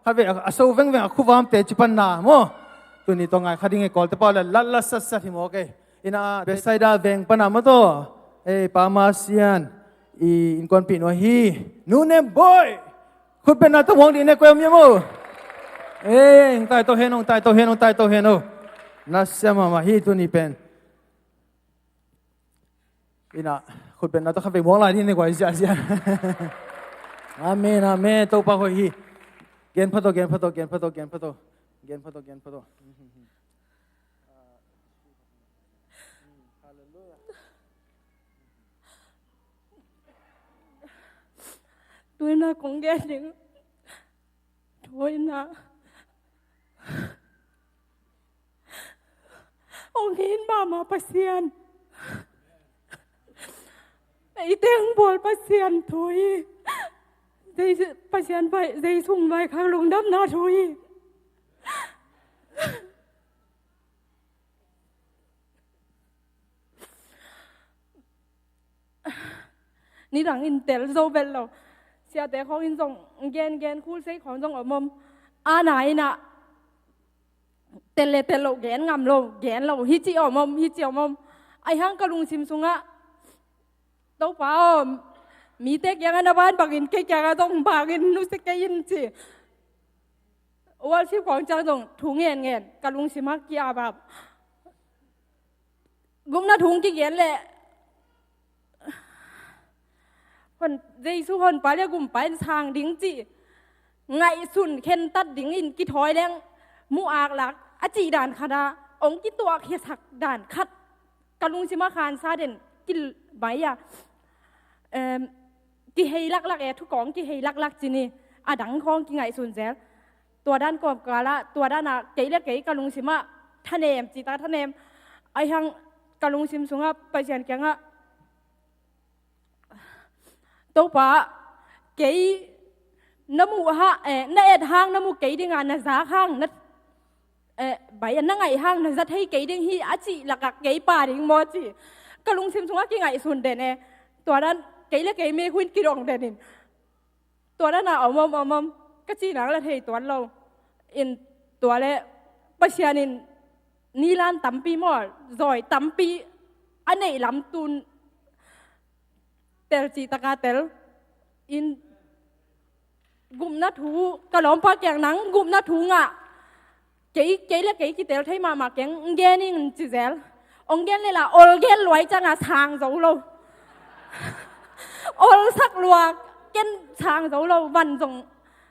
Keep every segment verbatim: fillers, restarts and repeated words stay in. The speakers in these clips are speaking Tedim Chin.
Kha ve a so vengveng a khuvamte ci panna maw. Tuni tawh ngai kha ding e, Kawlte pau le latla satsat hi maw kei. Ina Bethsaida veng pana maw tawh. Ei, Pa Masian i innkuanpih nuai hi. Nu Nem Bawi. Khutbetna tawh muang dih ne, koi om ia maw. Ei, hong tai to hen, hong tai to hen, hong tai to hen o. Nasia mahmah hi tuni pen. Ina, khutbetna tawh kha vei muang lai dih ne, guai, ziahziah. Amen, amen. Topa hoih hi. Gen pha to, gen pha to, gen pha to, gen pha to. Gen pha to, gen pha to. Tuina kong gen ding. Tuina. Hong hin mahmah Pasian. Ei teng bawl Pasian thu hi. Zei, Pasian vai, zei sung vai khang lungdamna thu hi. Nidang in tel zo vet lo. Siate khawng in zong gen gen, khul sei khawng zong om om. A na ina tel le tel lo, gen ngam lo, gen lo, hi ci om om, hi ci om om. Ahi hang ka lungsim sungah, Topa aw, mite kiangah na ban bangin kei kiangah zong bangin nusia kei in ci. Worship khawng ciang zong thu ngen ngen, ka lungsim ah ki-ap ap. Gupna thu kigen leh hon, Jesu honpa le gumpa in sang ding ci, ngaihsun khentat dingin kithawi leng mu aklak a cih dan khat ah hong kituakkhiasak dan khat ka lungsim ah khansa den, ki, bang a, em, kihei laklak e, thukawng kihei laklak ci ni, a dang khawng kingaihsun zel. Tua dan kawmkal ah, tua dan ah kei le kei ka lungsim ah thanem, cita thanem. Ahi hang ka lungsim sungah Pasian kiangah, Topa, kei na muh hang, eh, na et hang na mu kei ding a, na zak hang na, eh, bang a, na ngaih hang na za thei kei ding hi a cih lakah kei pha ding maw ci. Ka lungsim sungah kingaihsun den e. Tua dan kei le kei mekhu in kidong den in. Tua dan a om om om om, ka cih nang la thei tuan lo. In tua le Pasian in nilan tampi maw, zawi tampi a neih lam tun tel cih taka tel. In gupna thu, ka lawmpa kiang nang gupna thu ngah. Kei, kei le kei kitel thei mahmah keng, hong gen ing ci zel. Hong gen le la, ol gen luai ciang a sang zo lo. Ol sak lua, ken sang zo lo, van zong.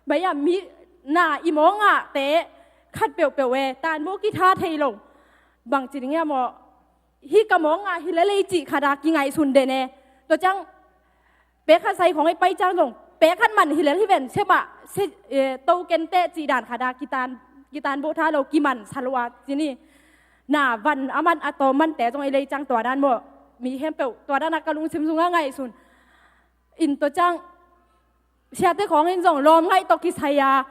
Bang a, mi na i mawng ah te khat peuhpeuh e, tan bo kitha thei lo. Bang ci ding hiam aw, hih ka mawng ah hi lel ei cih khat a kingaihsun den e. Tua ciang, pek khat sai khawng ei pai ciang zong, pek khat man hi lel hi ven, se mah, se, eh, to ken teh cih dan khat a kitan, kitan bo tha lo, kiman sa lua ci ni. Na van a man a tawm mante zong ei lei ciang tua dan maw, mi khempeuh tua dan a ka lungsim sungah ngaihsun. In tua ciang, siate khawng in zong lawmngaih tawh kisai a,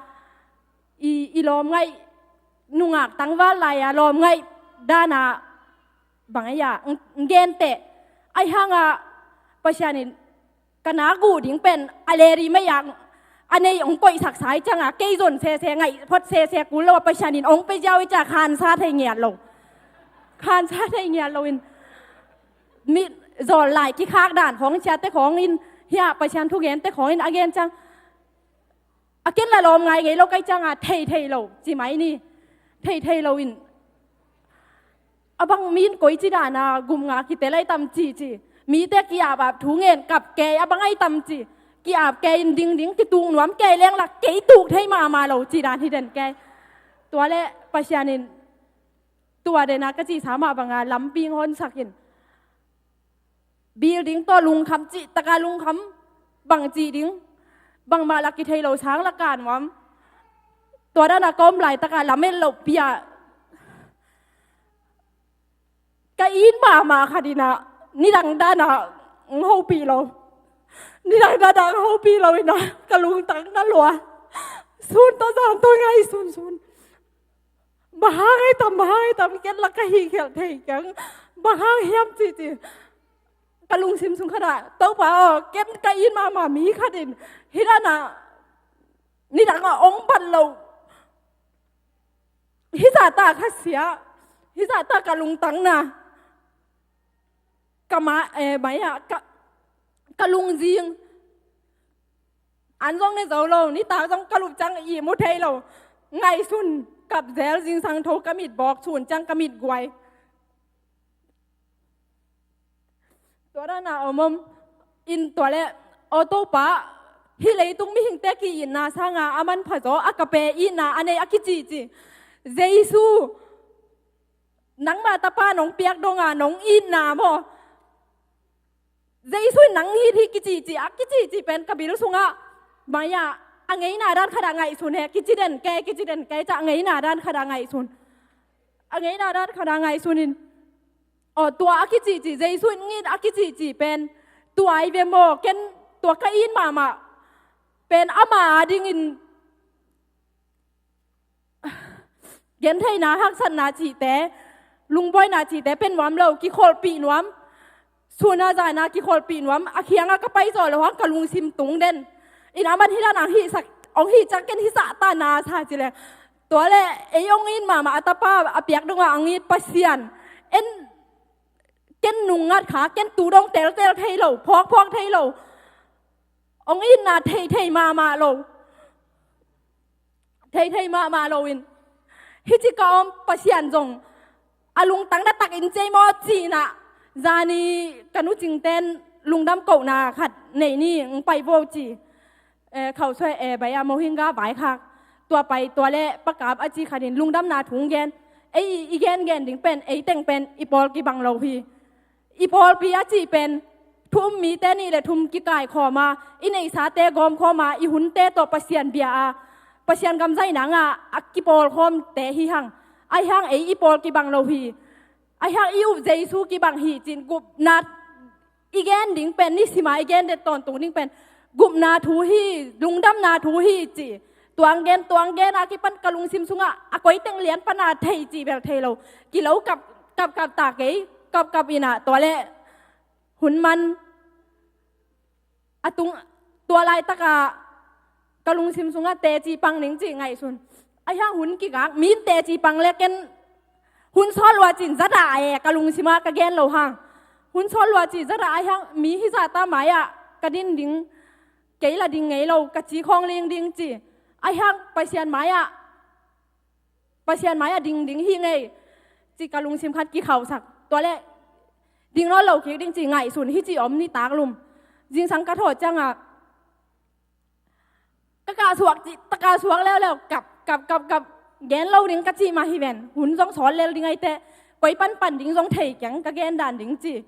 i, i lawmngaih nungak tangval lai a lawmngaih dan a bang a, hong, hong gen teh. Ahi hang a Pasian in ka nak uh ding pen a le dih mai a, a nei hong koihsak sa hi ciang a, kei zon sese, ngaih phot sese kul lo a, Pasian in hong pia ziau hi ciang a khansa thei ngiat lo. Khansa thei ngiat lo in, mi zawl lai kikhak dan khawng, siate khawng in, hia Pasian thugente khawng in a gen ciang, a ken la lawm ngai ngei lo ka hih ciang a, thei thei lo ci mai ni. Thei thei lo in, a bang mi in koi ci dan a gupna kitel lai tam ci ci. Mite ki-ap ap, thu ngen, kap kei, a bang ai tam ci. Ki-ap kei in, ding ding, kituk nuam kei leng la, kei tuk thei mahmah lo ci dan hi den kei. Tua le Pasian in tua den a ka cihsa mah bang a lampi hong honsak in, building tawh lungkham cih taka lungkham, bang cih ding, bangmah la kithei lo sang la ka nuam. Tua dan a ka om laitak a lamet lohpi a, ka it mahmah khat in a, nidang dan a hong hopih lo. Nidang dan a hong hopih lo in a, ka lungtang na lua. Sun tawh zan tawh ngaihsun sun. Bang hang ai tam, bang hang ai tam, ken la ka hih khialh thei keng. Bang hang hiam ci ci. Ka lungsim sung khat ah, Topa aw, ken ka it mahmah mi khat in, hih dan a, nidang a ong bat lo. Hizah ta khasia, hizah ta ka lungtang na. Ka ma, eh, mai ah, ka, ka lungzing. An zong ne zo lo, nitak zong ka lup ciang ihmu thei lo. Ngaihsun, kap zel, zingsang tho ka mit bawk, sun ciang ka mit guai. Tua dan a om om in tua le, aw Topa, hih leitung mihingte ki-itna sanga a manpha zaw, agape itna a nei a kici ci. Jesu, nangma tapa nong piak donga nong itna maw? Jesu in nang it hi kici ci, a kici ci pen ka bil sungah, mai ah, a ngeina dan khat ah ngaihsun he, kici den ke, kici den ke, ca a ngeina dan khat ah ngaihsun. A ngeina dan khat ah ngaihsun in. Aw, tua a kici ci, Jesu in it a kici ci pen, tua i ve maw, ken tua ka it mahmah pen ama dingin gentheihna, haksatna cihte, lungbawina cihte pe nuam lo, kikholhpih nuam. Suna zana kikholhpih nuam, a khiangah ka pai zawh loh hang ka lungsim tung den. In a man hih dan ang hih sak, ong hih ciang ken hih zah ta na sa ci leng. Tua le, ei ong it mahmah a tapa a piak dongah ong it Pasian. En, ken nungngat kha, ken tu dong teltel thei lo, phawkphawk thei lo. Ong itna theihtheih mahmah lo. Theihtheih mahmah loin, hih ci ka om Pasian zong a lungtang na takin cei maw cihna. Zani ka nu Cingten lungdam kohna khat nei ni, ng pai vo ci. Eh, khausuai, eh, bai a mohinga vaikhak. Tua pai, tua le pakap a ci khatin lungdamna thu ng gen. Ei i gengen ding pen, ei teng pen i pawl kibang lo hi. I pawlpi a cih pen thu um mite nih le thum kikaikhawm a, i neihsate gawmkhawm a, i hunte tawh Pasian bia a, Pasian gam zaihna ngah a kipawlkhawmte hi hang. Ahi hang ei i pawl kibang lo hi. Ahi hang i up Jesu kibang hi cin gupna i gen ding pen, nisima i gen det tawntung ding pen gupna thu hi, lungdamna thu hi ci. Tuang gen, tuang gen a kipan ka lungsim sungah a koi teng lian pana thei ci bel thei lo. Kilo kap, kap, kap ta kei, kap, kap ina tua le hun man a tung, tua laitaka ka lungsim sungah teci pang ning ci ngaihsun. Ahi hang hun kigak, min teci pang le ken hun sawt lua cin zata e, ka lungsimah ka gen lo hang. Hun sawt lua ci zata ahi hang mi hizata mai-ah ka din ding, kei la ding ngei lo, ka ci khawng ling ding ci. Ahi hang Pasian mai-ah, Pasian mai-ah ding ding hi ngei ci ka lungsim khat kikhauhsak. Tua le ding nawn lo kik ding ci ngaihsun hi ci om ni taklum. Zingsang ka thawh ciangah ka kah suak ci, ta kah suak leuleu, kap, kap, kap, kap. Gen lo ding ka cih mah hi ven. Hun zong sawt lel ding aite, koi panpan ding zong thei keng ka gen dan ding ci.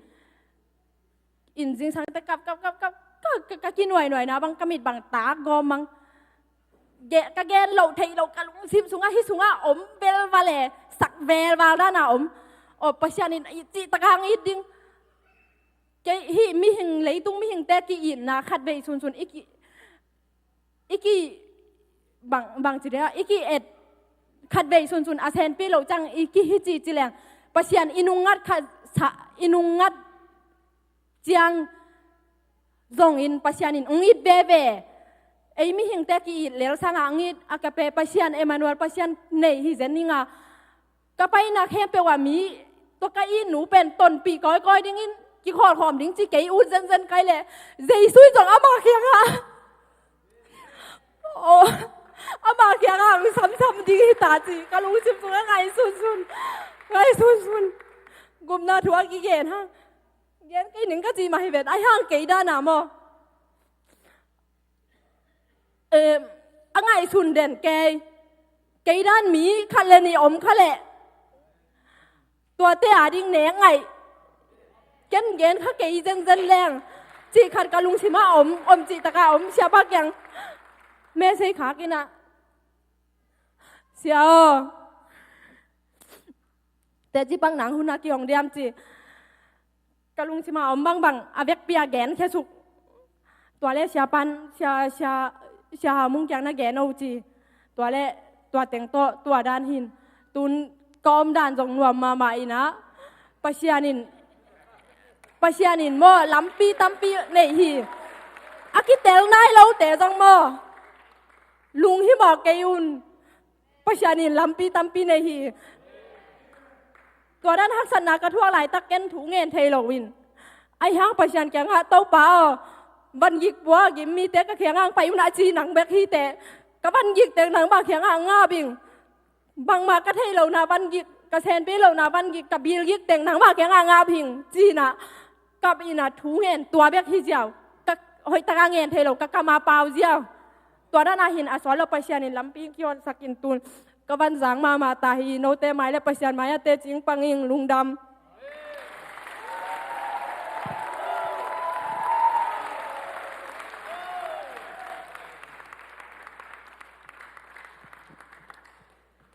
In zingsang te kap, kap, kap, kap, ka, ka, ka kinuainuaina bang, ka mit bang tak gawm bang. Ge-, ka gen loh theih loh ka lungsim sungah, hih sungah om velval e, sak velval dana om. Aw, Pasian in i cih taka hang it ding. Kei hih mihing, leitung mihingte ki-itna khatvei sunsun i ki, i ki, bang, bang ci dia, i ki-et khatvei sunsun a senpi loh ciang i ki hi ci ci leng. Pasian i nungngat khat sa, i nungngat ciang zongin Pasian in ong it veve. Ei mihingte ki-it lel sangah ong it, agape Pasian, Emmanuel Pasian nei hi zen ninga. Ka paina khempeuh ah mi, tua ka it nu pen tonpih kawikawi dingin kikhawlkhawm ding ci kei ut zenzen kai leh, Jesu in zong ama kiangah, aw, ama kiangah ang samsam ding hi ta ci ka lungsim sungah ngai sunsun, ngai sunsun. Gupna thu a kigen hang. Gen kei ning ka ci mah hi ven, ahi hang kei dana maw? Em, a ngaihsun den kei. Kei dan mi khat le nih om kha leh, tuate a ding nek ngaih. Ken gen kha kei zenzen leng. Cih khat ka lungsimah om, om cih taka om, siapa kiang message khak inah, Sia aw, teci pang nang hun a kihong diam ci. Ka lungsimah om bangbang a vekpi a gen khesuk. Tua le siapan, sia, sia, sia Hau Mung kiang na gen o ci. Tua le tua teng tawh, tua dan hin. Tun ka om dan zong nuam mahmah inah. Pasian in, Pasian in maw, lampi tampi nei hi. A kitel nai lote zong maw, lunghim mah kei un. Pasian in lampi tampi nei hi. Tua dan haksatna ka thuak laitak ken thu ngen thei lo in, ahi hang Pasian kiangah, "Topa aw, vangik pua gim mite ka kiangah pai un ah," ci nang bek hi teh, ka vangik teng nangmah kiangah ngap ing. Bangmah ka theih lohna vangik, ka senpi lohna vangik, ka bilgik teng nangmah kiangah ngap ing, ci-in ah kap in ah thu ngen, tua bek hi ziau. Ka hoihtak a ngen thei lo, ka kam a pau ziau. Tua dan ah hin a sual lo Pasian in lampi kihonsak in tun ka van zang mahmah ta hi. Note mai le Pasian mai ah teci pang ing. Lungdam.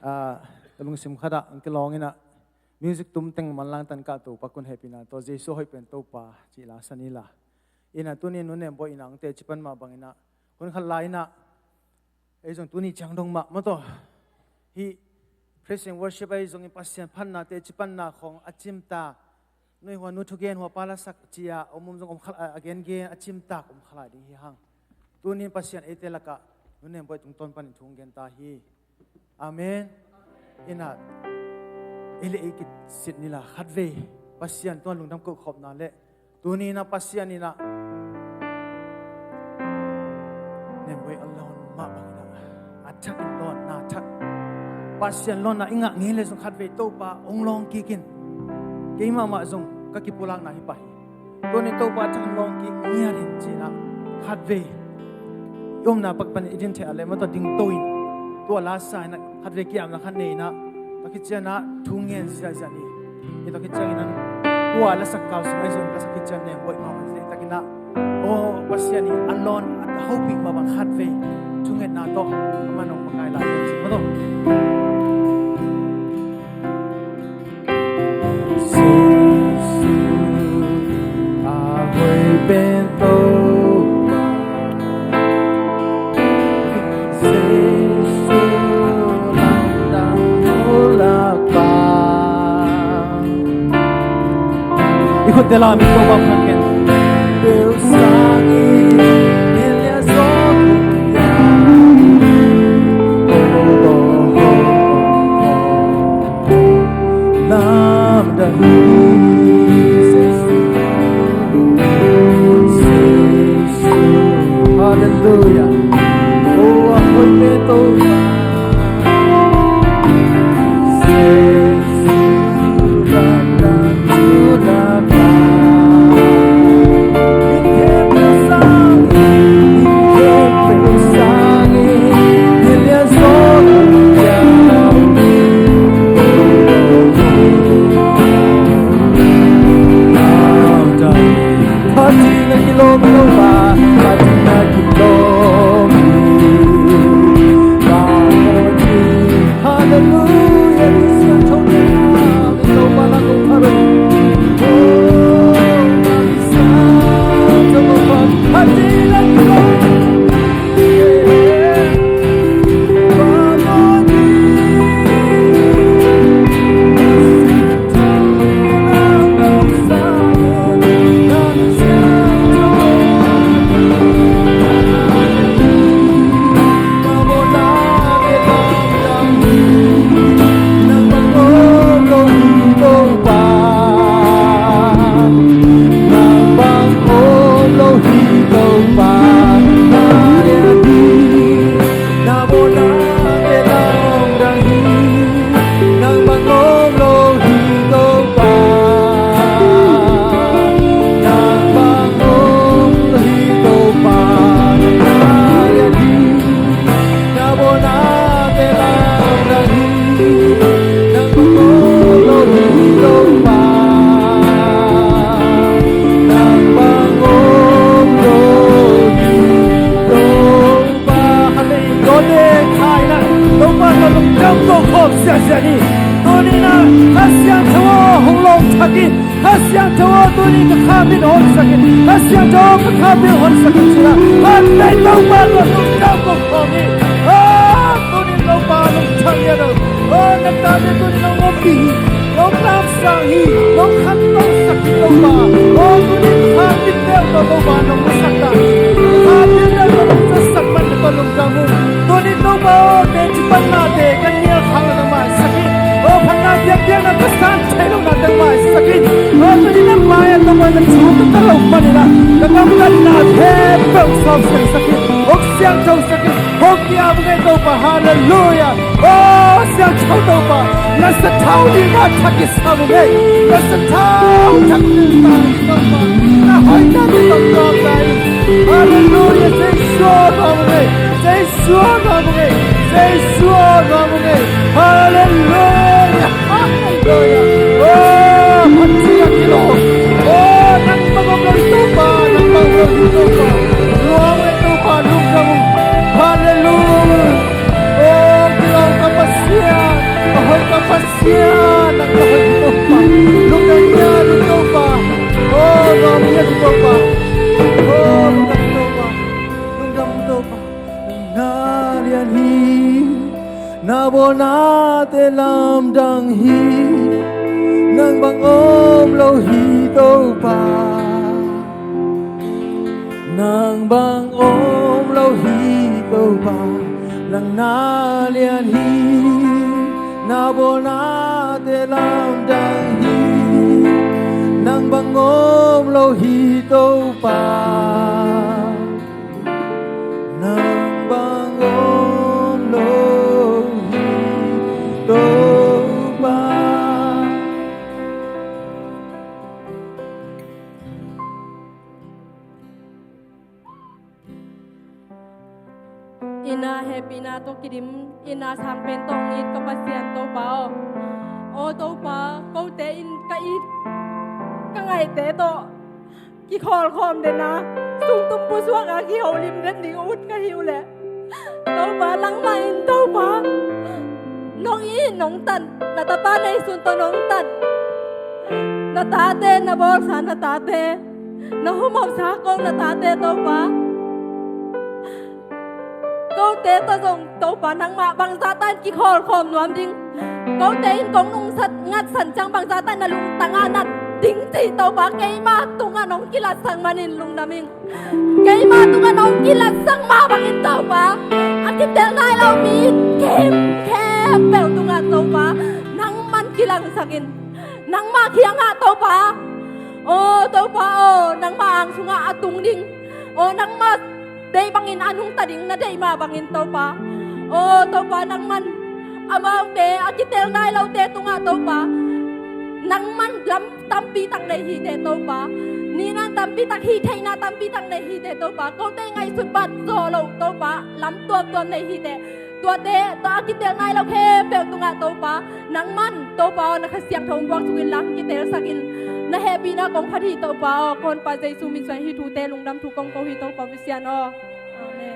Ah, ka lungsim khat ah hong kilawng in ah, music tum teng manlang tan kah Topa, kun hehpihna tawh Jesu hoih pen Topa cih la sa ni la. In ah tuni-in Nu Nem Bawi in ah hong teci pan mah bangin ah, hun khat lai in ah ei zong tuni ciang dong mah maw taw, hih praise and worship ah ei zong in Pasian phatna, teci panna khawng a cimtak, nu hua, nu thugen hua, pa lasak ci-a om om zong om kha-, a gengen a cimtak om kha lai ding hi hang. Tuni-in Pasian eite lakah Nu Nem Bawi tungtawn panin thu hong gen ta hi. Amen. In ah ei le ei kisit ni la, khatvei Pasian tungah lungdam kohkhopna le, tuni-in ah Pasian in ah Nem Bawi a lawn mah bangin ah, a thak in lawn, na thak Pasian lawnna i ngah ngei le zong khatvei Topa hong lawng kik in. Kei mahmah zong ka kipulakna hi pah hi. Tuni Topa thak lawng kik ngiat in ci-in ah, khatvei i omna pak panin i din thei a leh maw taw dingto in, tua la sa in ah khatvei ki-apna khat nei in ah, tua khit ciang ah thu ngen ziahziah ni. I tua khit ciangin ah tua lasak kal sung ah i zong lasak khit ciang Nem Bawi mahmah zia tak in ah, aw, Pasian in a lawn a hopih mah bang khatvei thungetna tawh a man hong makai lai ding ci maw taw. Jesu a hoih pen Topa, Jesu lamdang nulak pa. I khutte la mi Topa phat ngen. Bel sang i, i lia zo ya. Lamdang hi Jesu, Jesu. Halleluiah. Oh, a hoih pen Topa. Jesu, lamdang nulak pa. Hallelujah. Pa, khatvei Topa tawh lungdam kohkhop ziahziah ni. Tuni-in ah Kha Siangtho aw, hong lawng thak in. Kha Siangtho aw, tuni ka kha min honsak in. Kha Siangtho aw, ka kha min honsak in ci-in ah khatvei Topa tawh lungdam kohkhop ni. Aw, tuni Topa lungdam hi a, aw, na tate tuni nong ompih hi. Nong lamsang hi, nong khantosak hi Topa. Aw, tuni ka kha min deuh tawh Topa nong musak ta. Ka kha min deuh tawh nong zatsak man na tawh lungdam ung. Tuni Topa Hong siangsak in, hong siangthosak in, hong niam ung ei Topa. Halleluiah. O siangtho Topa, na sathau ding a thak i sam ung ei. Na sathau thak ding a thak i sam ung ei. Na hoihna ding a thak i sam ung ei. Halleluiah. Jesu a nuam ung ei. Jesu a nuam ung ei. Jesu a nuam ung ei. Halleluiah. Halleluiah. O Pasian kilawm. O nang bang om lo hi Topa, nang bang om lo hi Topa. Nuam ei Topa, lungdam ung. Halleluiah. O kilawm ka Pasian, ka hoih ka Pasian, nang ka hoih hi Topa. Lungdam hi a, lungdam Topa. O nuam hi a, lungdam Topa. O lungdam Topa. Lungdam Topa. Na lian hi, na bawlnate lamdang hi. Nang bang om lo hi Topa. Nang bang om lo hi Topa. Nang na lian hi, na bawlnate lamdang hi. Nang bang om lo hi Topa. Nang bang om lo hi Topa. Inn ah hehpihna tawh kidim, inn ah sangpen tawh hong it ka Pasian Topa aw. Aw Topa, kote in ka it, ka ngaihte tawh kikhawlkhawm den a, sungtum pusuak a kiholim den ding ut ka hi uh leh, Topa, nangmah in Topa, nong it nong tan, na tapa neisun tawh nong tan, na tate, na bawlsa na tate, na humauhsa ko na tate Topa, kote tawh zong Topa nangmah bangzah tan kikhawlkhawm nuam ding. Kote in kong nungsat ngatsan ciang bangzah tan na lungtang a nat ding cih Topa keima tungah nong kilatsak manin lungdam ing. Keima tungah nong kilatsak mah bangin Topa, a kitel nai lo mi khempeuh tungah Topa, nangman kilangsak in. Nangmah kiangah Topa, aw Topa aw, nangmah ang sungah a tung ding, aw nangmah deih bangin a nungta ding na deih mah bangin Topa, aw Topa nangman amaute a kitel nai lote tungah Topa, nangman lam tampi tak nei hi teh Topa, nihna tampi tak, hih theihna tampi tak nei hi teh Topa, kote ngaihsut bat zawh loh Topa, lam tuamtuam nei hi teh. Tuate tawh a kitel nai lo khempeuh tungah Topa, nangman Topa aw, na Kha Siangtho hong buak sungin la hong kitelsak in. Na hehpihna kong phat hi Topa aw, ka Honpa Jesu min suang hih thute lungdam thu kong ko hi Topa Pasian aw. Amen.